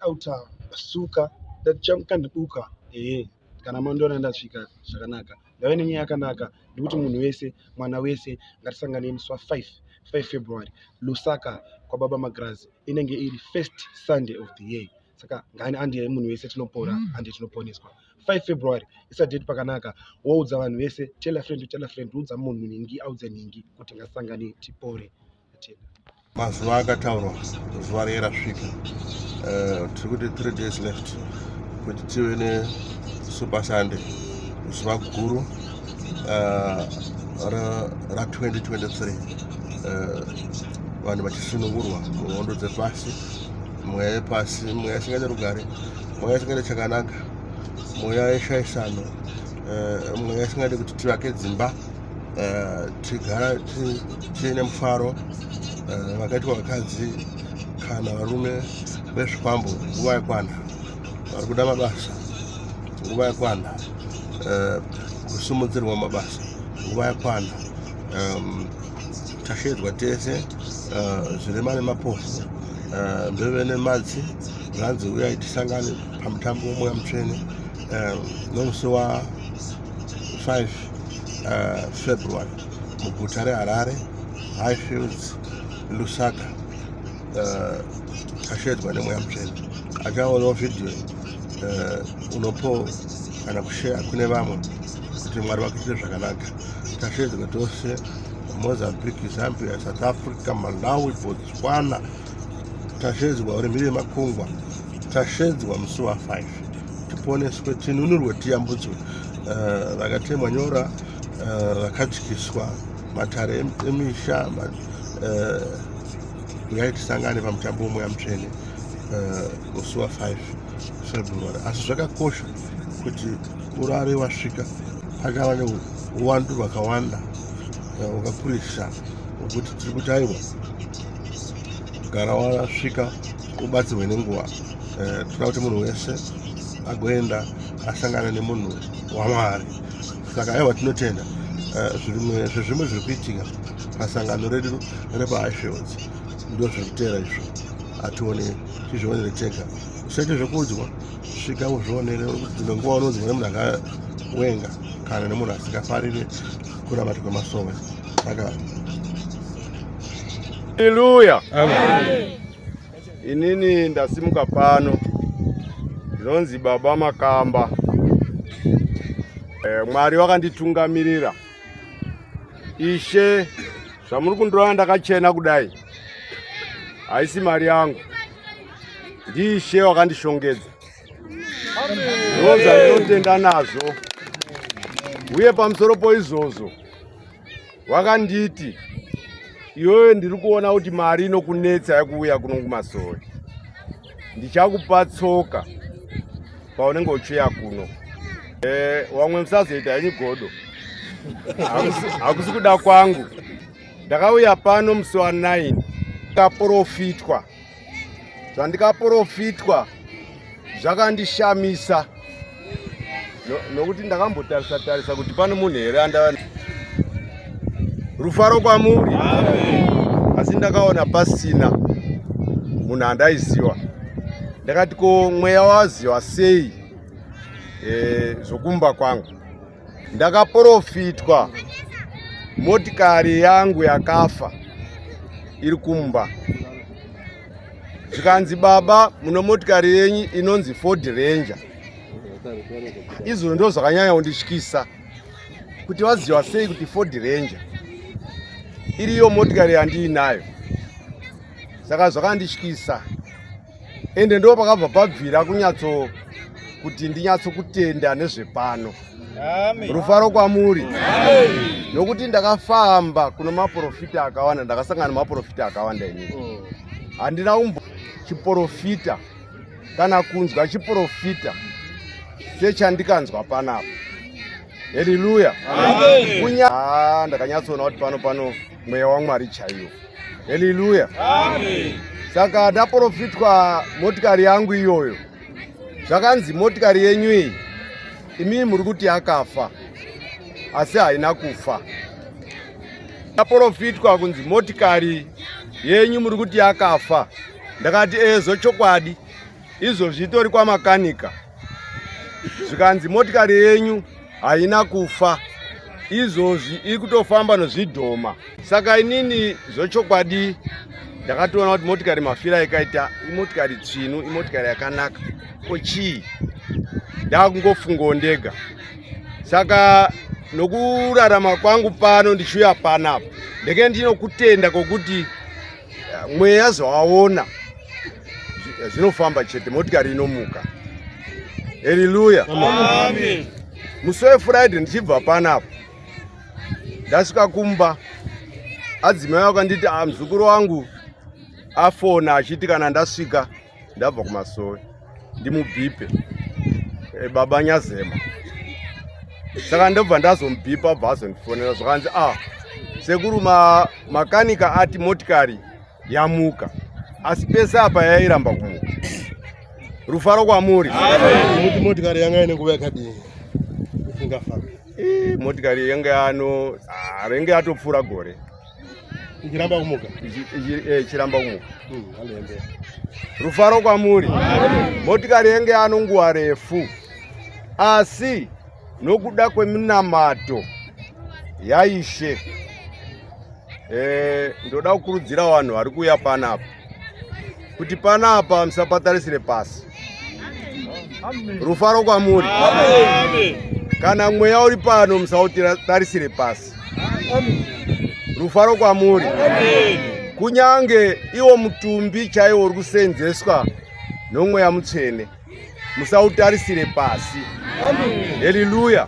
Outer Suka, Ndachamukandibuka. Ehe, kana mandiona ndasvika zvakanaka. Ndave nenyaya yakanaka ndikuti munhu wese, mwana wese, ngatisanganei musi wa 5 5 February, Lusaka kwaBaba Magirazi. Inenge iri first Sunday of the year. Saka ngani andi munhu wese tinopora, andi tinoponeswa. 5 February isa date pakanaka, woudza vanhu vese, tell a friend to tell a friend, udza munhu nhingi audze nhingi kuti ngasangane tipore. Atenda. Mazuva akataurwa zuva riye rasvika. Tiri kuti 3 days left kuti tive neSuper Sunday, zuva guru ra 2023, vanhu vachisunungurwa muhondo dzepasi, mweya yepasi, mweya isingade rugare, mweya isingade chakanaka, mweya yeshaisano, mweya isingade kuti tivake dzimba, tigara tiine mufaro. Vakaitwa vakadzi kana varume vezvikwambo, nguva yakwana. Vari kuda mabasa, nguva yakwana. Kusimudzirwa mabasa, nguva yakwana. Tashedzwa tese, zvirema nemapofu, mbeve nemadzi, zvanzi uyai tisangane pamutambo womweya mutsvene nomusi wa5 February muguta reHarare, Highfields, Lusaka. Tashedzwa nemweya mutsvene. Achaonawo vhidhiyo, unopo kana kushare kune vamwe kuti Mwari vakuitire zvakanaka. Tashedzwa tose, Mozambique, Zambia, South Africa, Malawi, Botswana, tashedzwa uri mhiri yemakungwa. Tashedzwa musi wa5, tiponeswe, tinunurwe, tiyambudzwe. Vakatemwa nyora, vakadyiswa matare emisha, uyai tisangane pamutambo womweya mutsvene musi wa5 February. Asi zvakakosha kuti urare wasvika. Pachava neuwandu hwakawanda, hwakakurisa, hwekuti tiri kuti aiwa, gara wasvika ubatsirwe nenguva. Toda kuti munhu wese agoenda asangana nemunhu waMwari. Saka aiwa, tinotenda. Zvimwe zvezvimwe zviri kuitika pasangano redu repaHighfields ndo zviri kuteera izvo. Atione, tizvionere tega, usaite zvekuudzwa. Svika uzvionere. Dzimwe nguva unonzwa nemunhu akawenga kana nemunhu asingafariri kunamata kwemasowe. Saka Haleluya. Inini ndasimuka pano, ndinonzi Baba Makamba. Mwari wakanditungamirira. Ishe, zvamuri kundiona ndakachena kudai, haisi mari yangu, ndiIshe wakandishongedza. Ndo zvandinotenda nazvo. Uye pamusoro poizvozvo wakanditi, iwewe ndiri kuona kuti mari inokunetsa yekuuya kuno kumasowe, ndichakupa tsoka paunenge uchiuya kuno. Wamwe musazoita henyu godo. Hakusi kuda kwangu. Ndakauya pano musi wa9, ndikaprofitwa. Zvandikaprofitwa zvakandishamisa, nokuti ndakambotarisa tarisa kuti pano munhu here andava. Rufaro kwamuri. Asi ndakaona pasina munhu andaiziva. Ndakati, ko mweya waziva sei zvokumba kwangu? Ndakaprofitwa motikari yangu yakafa iri kumba. Zvikanzi, baba, muno motikari yenyu inonzi Ford Ranger. Izvo ndo zvakanyanya kundityisa, kuti vaziva sei kuti Ford Ranger iriyo motikari yandiinayo. Saka zvakandityisa, ende ndo pakabva pabvira kunyatso kuti ndinyatso kutenda nezvepano. Rufaro kwamuri. Nokuti ndakafamba kuno maprofita akawanda, ndakasangana nemaprofita akawanda. Inini handina kumbo chiprofita kana kunzwa chiprofita sechandikanzwa panapa. Haleluya. Ndakanyatsoona kuti pano mweya waMwari chaiwo. Haleluya. Saka ndaprofitwa motikari yangu iyoyo, zvakanzi, motikari yenyu iyi, imii muri kuti yakafa, asi haina kufa. Ndaprofitwa kunzi motikari yenyu muri kuti yakafa. Ndakati, ezo chokwadi. Izvozvi itori kwamakanika. Zvikanzi motikari yenyu haina kufa. Izvozvi iri kutofamba nozvidhoma. Saka inini zvochokwadi ndakatoona kuti motikari mafira ikaita imotikari tsvinu, imotikari yakanaka. Ko chii? Ndakungofungawo ndega. Saka nokurarama kwangu pano ndichiuya panapa ndeke ndinokutenda kwokuti mweya zvawaona zvinofamba chete, motikari inomuka. Haleluya. Amen. Musi weFriday ndichibva panapa ndasvika kumba, adzimai akanditi muzukuru wangu afona achiti kana ndasvika ndabva kumasowe ndimubhipe baba Nyazema. Saka ndobva ndazomubhipa, bva azondifonera zvakanzi sekuru makanika ati motikari yamuka, asi pese apa yairamba kumuka. Rufaro kwamuri. Muti motikari yanga ine nguva yakadini isingafambi? Motikari yanga yano renge yatopfuura gore ichiramba kumuka, ichiramba kumuka. Rufaro kwamuri. Motikari yenge yano nguva refu, asi nokuda kweminamato yaIshe ndoda kukurudzira vanhu vari kuuya panapa kuti panapa musapatarisire pasi. Rufaro kwamuri. Kana mweya uri pano musautarisire pasi. Rufaro kwamuri. Kunyange iwo mutumbi chaiwo uri kusenzeswa nomweya mutsvene musautarisire pasi. Haleluya.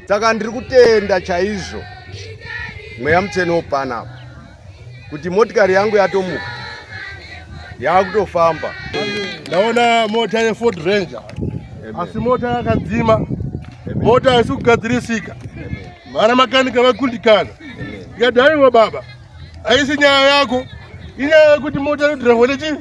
Saka ndiri kutenda chaizvo mweya mutsvene wopanapa kuti motikari yangu yatomuka yakutofamba. Ndaona mota yeFord Ranger, asi mota yakadzima, mota haisi kugadzirisika, vana makanika vakundikana. Ndikati aiwa baba, haisi nyaya yako, inyaya yekuti mota inodhiraivwa nechii.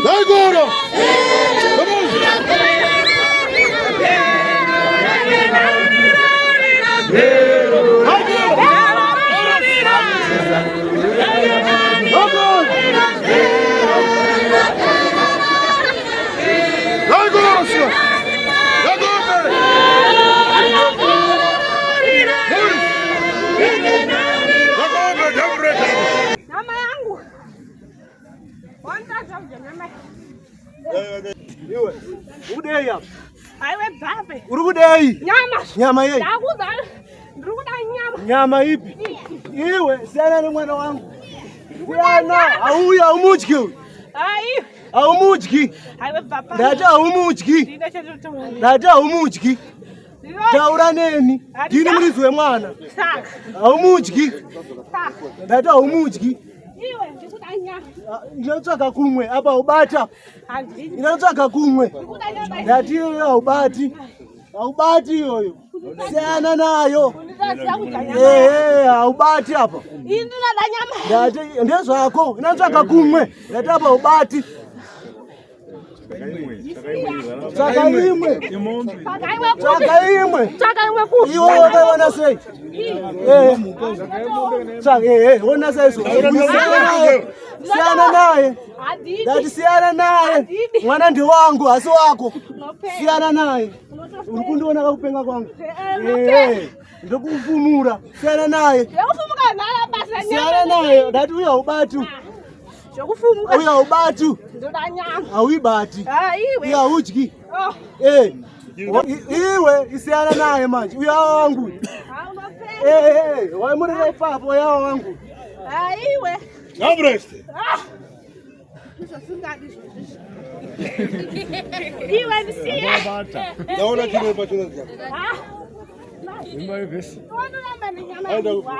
Zaigoro! Nyama yangu. Wandaza kudya nyama. Iwe, ukudei apa? Aiwe bvape. Uri kudei? Nyama. Nyama yei? Ndakuudza ndiri kuda nyama. Nyama ipi? Iwe, siyana nemwana wangu. Siyana, hauyi, haumudyi uyu. Ai. Haumudyi. Aiwe bvapa. Ndati haumudyi. Ndine chetoto. Ndati haumudyi. Taura neni. Ndini muridzi wemwana. Saka. Haumudyi. Saka. Ndati haumudyi. Iwe ndikuda nyama. Ndinotsvaga kumwe apa ubata. Handidi. Ndinotsvaga kumwe. Ndikuda nyama. Ndati iyoyo haubati. Haubati iyoyo. Siyana nayo. Ndinoziva kudya nyama. Ehe, haubati apa. Ini ndinoda nyama. Ndati ndezvako. Ndinotsvaga kumwe. Ndati apa haubati. Tsvaka imwe. Tsvaka imwe kupi? Tsvaka imwe. Tsvaka imwe kupi? Iwe wakaiwana sei? Tsvaka, ona sei so. Siyana naye. Siyana naye. Handidi. Ndati siyana naye. Handidi. Mwana ndewangu asi wako. Unopenga. Siyana naye. Unotopenga. Uri kundiona kakupenga kwangu. Unopenga. Ndokufumura. Siyana naye. Zvekufumuka nhara basa Siyana naye. Ndati uya haubati. Zvekufumuka. Uya haubati. Ndoda nyama. Hauibati. Iwe. Uya haudyi. Oh. Iwe isiyana naye manje. Uya wangu. Unopenga. Waimurira ipapo uya wangu. Iwe. Gabrest. Izvo singadi izvozvi. Iwe ndisiye. Ndaona chino pachona. Imba yevhesi. Wanoramba nenyama yangu.